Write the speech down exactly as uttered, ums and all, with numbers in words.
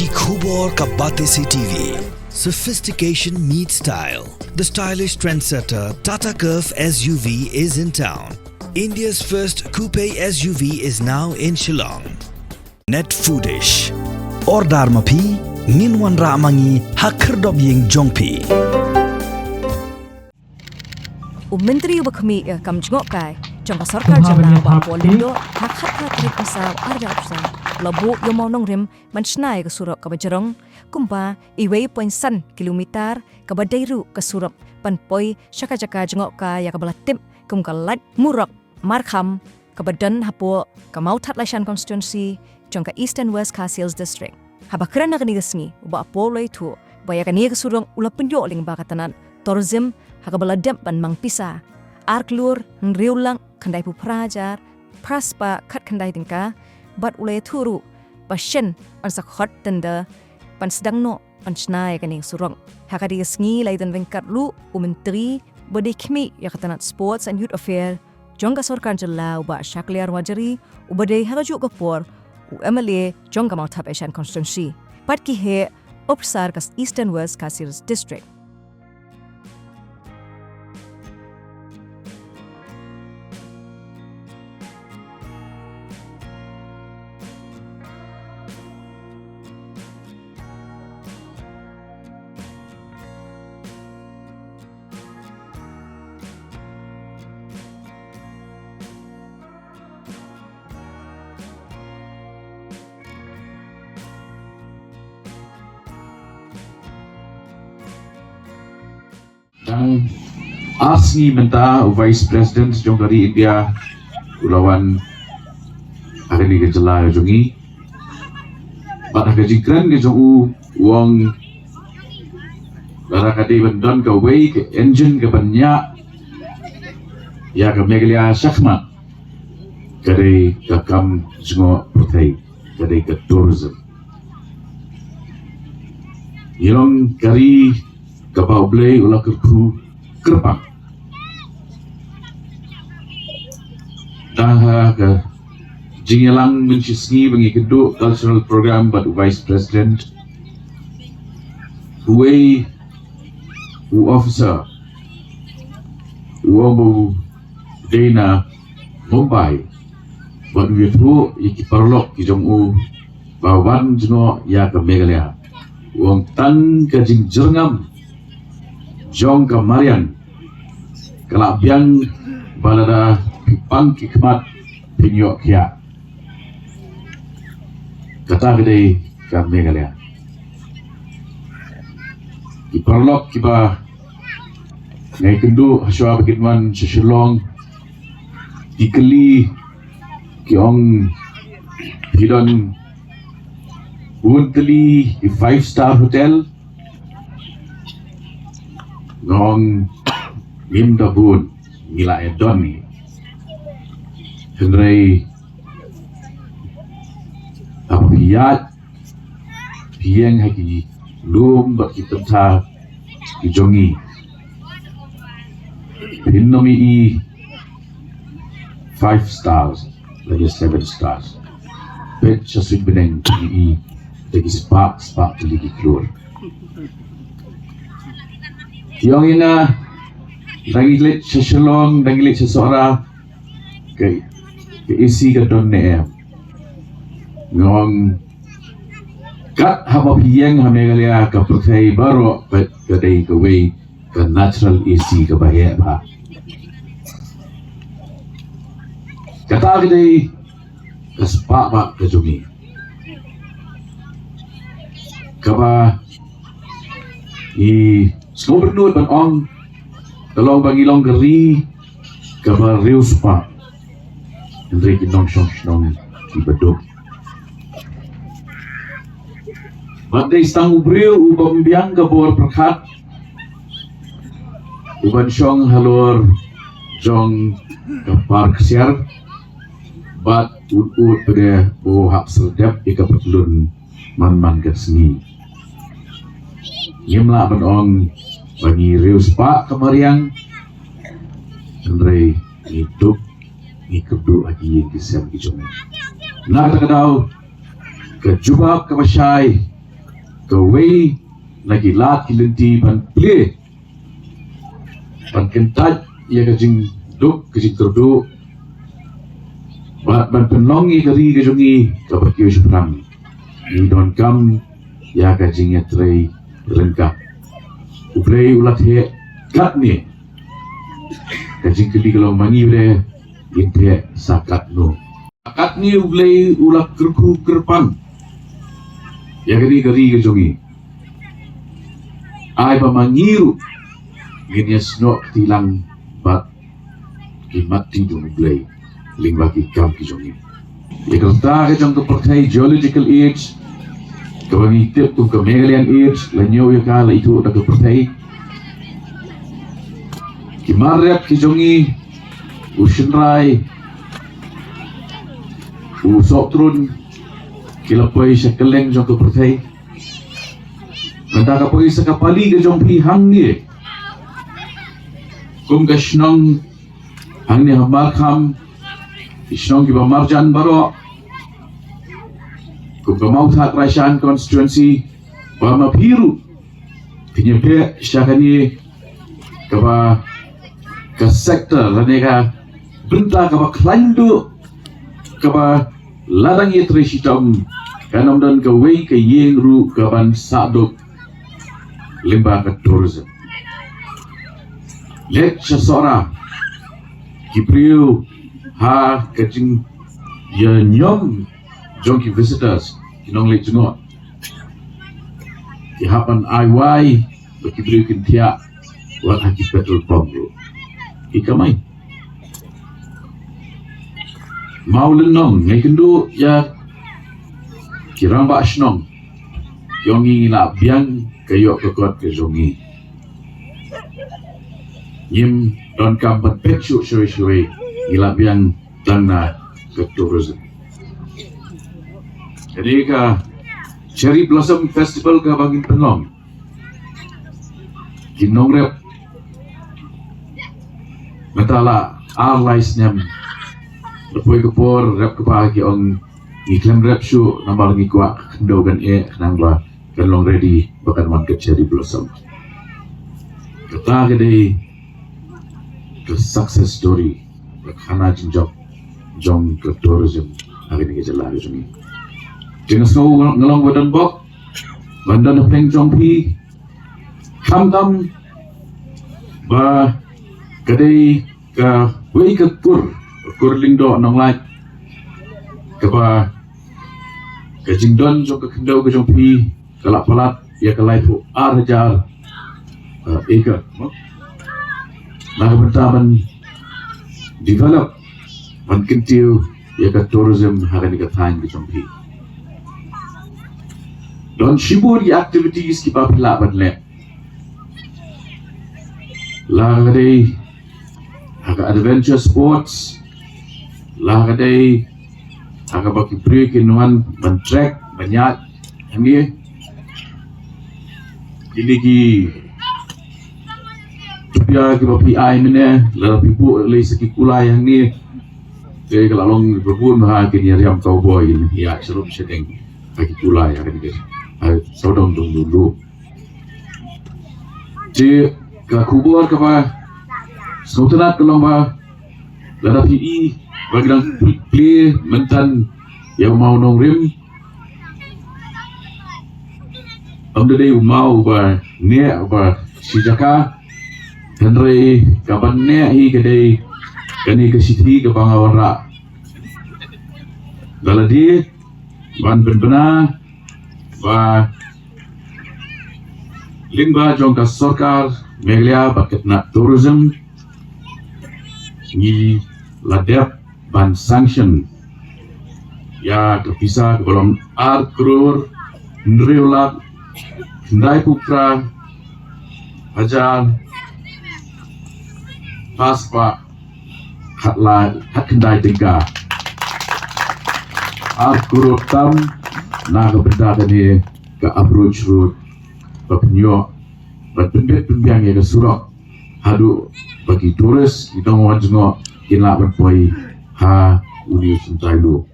Ki khubor ka Batesi T V. Sophistication meets style. The stylish trendsetter Tata Curvv S U V is in town. India's first coupe S U V is now in Shillong. Net Foodish. Order ma phi, ngin wanrah ma ngi ha khyrdop ïing jong phi. U Myntri uba khmih ïa ka kam jngohkai jong ka sorkar jylla, Bah Paul Lyngdoh, ha ka khatphra tarik u Naisaw arhajar arphew saw, u la buh ïa u mawnongrim ban shna ïa ka surok kaba jrong kumba uwei point san kilometer, kaba dei ruh ka surok ban poi sha ka jaka jngohkai ïa kaba la tip kum ka Laitumkhrah Markham, kaba don hapoh ka Mawthadraishan constituency jong ka Eastern West Khasi Hills District. Haba kren ha kane ka sngi, u Bah Paul u la ïathuh ba ïa kane ka surok u la pynïoh lyngba ka tnat tourism, ha kaba la dep ban mang pisa ar klur hynriew lak khyndaiphew phra hajar phra spah khatkhyndai tyngka, bad u la ïathuh ruh ba shen yn sa khot tender ban sdang noh ban shna ïa kane ka surok. Ha kane ka sngi la ïadon ryngkat ruh u Myntri uba dei khmih ïa ka tnat Sports and Youth Affairs jong ka sorkar jylla, u Bah Shakliar Warjri, uba dei ha kajuh ka por u M L A jong ka Mawthadraishan constituency, bad ki heh ophisar ka Eastern West Khasi Hills District. Dang ar sngi mynta u Vice President jong ka ri India u la wan ha kane ka jylla ka jong ngi. Bad ha ka jingkren ka jong u, u ong lada ka dei ban don kawei ka engine kaban ñiah ïa ka Meghalaya shakhmat, ka dei ka kam jngoh pyrthei, ka dei ka tourism. Ngi long ka ri kaba U Blei u la kyrkhu kyrpang. Tang ha ka jingïalang mynshisngi ba ngi kynduh cultural program bad u Vice President, uwei u officer u ong ba u dei na Mumbai, bad u ïathuh ïa ki paralok ki jong u ba wan jngoh ïa ka Meghalaya. U ong tang ka jingjyrngam jong ka mariang ka la biang ba lada phi pang ki khmat phin ïoh khiah. Kata ka dei ka Meghalaya. Ki paralok kiba nga ïakynduh ha shuwa ba kin wan sha Shillong, ki kylli, ki ong phi don bun tylli ki five star hotel. Nga ong ngim da bun, ngi la ïa don ngi. Hynrei haba phi ïaid phi ïeng ha ki lum bad ki tynta ki jong ngi, phin ym ïohi five stars lane seven stars. Peit sha suiñ bneng phin ïohi da ki spah spah tylli ki klur. Ki ong ïa nga, da ngi leit sha Shillong, da ngi leit sha Sohra, ka, ka A C ka don ne em? Nga ong kat haba phi ïeng ha Meghalaya ka pyrthei baroh, ka, ka dei kawei ka natural A C kaba heh bha. Kata ka dei ka spah bah ka jong ngi kaba ngi sngewbha ban ong, ka long ba ngi long ka ri kaba riewspah. Hynrei ki nongshong shnong kiba duk. Bad dei tang u briew uba ym biang ka bor pyrkhat uban shong halor jong ka par ksiar, bad ut ut pat de u hap serdep ïa ka patlun man man ka sngi. Ngim lah ban ong ba ngi riewspah ka mariang, hynrei ngi duk, ngi kyrduh ha ki ïing ki sem ki jong ngi. Na kata ka daw, ka jubab kaba shai kawei na ki lad ki lynti ban plie, ban kyntait ïa ka jingduk ka jingkyrduh, bad ban pynlong ïa ka ri ka jong ngi kaba kiew shaphrang. Ngi donkam ïa ka jingïatrei ryngkat. U Blei u la theh katne. Ka jingkylli ka long, ma ngi re ngin theh sa katno? Katne U Blei u la kyrkhu kyrpang ïa kane ka ri ka jong ngi. Ai ba ma ngi ruh ngin ïasnoh kti lang bad ki mat ti jong U Blei lyngba ki kam ki jong ngi. Ïa kata ka jong ka pyrthei, geological age, kaba ngi tip kum ka Meghalayan age, la ñiew ïa ka, la ithuh da ka pyrthei. Ki mar rep ki jong ngi, u shynrai, u sohtrun, ki la poi sha kylleng jong ka pyrthei. Mynta ka poi sa ka pali ka jong phi hangne, kum ka shnong hangne ha Markham, ki shnong kiba marjan baroh, kum ka Mawthadraishan constituency, ba ma phi ruh phin ïa beh sha kane kaba ka sector lane ka bynta kaba khlaiñ duh, kaba la dang ïatrei shitom, kan ym don kawei ka ïing ruh kaban sah duk lyngba ka tourism. Leit sha Sohra, ki briew ha ka jingïañiom jong ki visitors, ki nongleit jngoh, ki hap ban ai wai ba ki briew kin thiah wat ha ki petrol pump ruh. Ki kamai. Mawlynnong, nga ïakynduh ïa ki rangbah shnong, ki ong ngi, ngi lah biang ka ïoh ka kot ka jong ngi. Ngim donkam ban peit shuh shawei shawei, ngi lah biang tang na ka tourism. Kane ka Cherry Blossom Festival kaba ngin pynlong, ki nongrep, mynta la ar lai snem, da poi ka por rep kaba ki ong ngi khlem rep shuh namar ngi kwah ka khyndew kan eh, khnang ba kan long ready ba kan wan ka Cherry Blossom. Kata ka dei ka success story, ka khana jingjop jong ka tourism ha kane ka jylla ka jong ngi. Te nga sngew nga long ba don bok ban don hapdeng jong phi, khamtam ba ka dei kawei ka kur, ka kur Lyngdoh Nonglait, kaba ka jingdon jong ka khyndew ka jong phi ka la palat ïa ka laiphew ar hajar, uh, acre, mo? Na ka bynta ban develop, ban kyntiew ïa ka tourism ha kane ka thaiñ ka jong phi. Don shibun ki activities kiba phi lah ban leh. La ka dei ha ka adventure sports, la ka dei ha kaba ki briew kin wan ban trek, ban ïaid hangne. Kine ki tupia kiba phi ai mynne, lada phi buh lei sa ki kulai hangne, te ka la long ba bun ha kin ïa riam cowboy, kin ïa shlur shadeng ha ki kulai ha kine ki, ha sawdong dong dulu. Te ka khubor kaba sngewtynnat ka long ba lada phi i ba ki dang plie mynta ïa u mawnongrim, ym da dei u maw uba neh uba shi jaka, hynrei kaba neh hi ka dei kane ka shithi kaba nga wanrah. Lada dei ban pynbna ba lyngba jong ka sorkar Meghalaya bad ka tnat tourism, ngi la dep ban sanction ïa ka pisa kaba long ar klur hynriew lak khyndaiphew phra hajar phra spah khatlai khatkhyndai tyngka. Ar klur tam na ka bynta kane ka approach road, ba pynïoh, ba pynbit pynbiang ïa ka surok haduh ba ki tourist, ki nongwan jngoh kin lah ban poi ha une u Syntailur.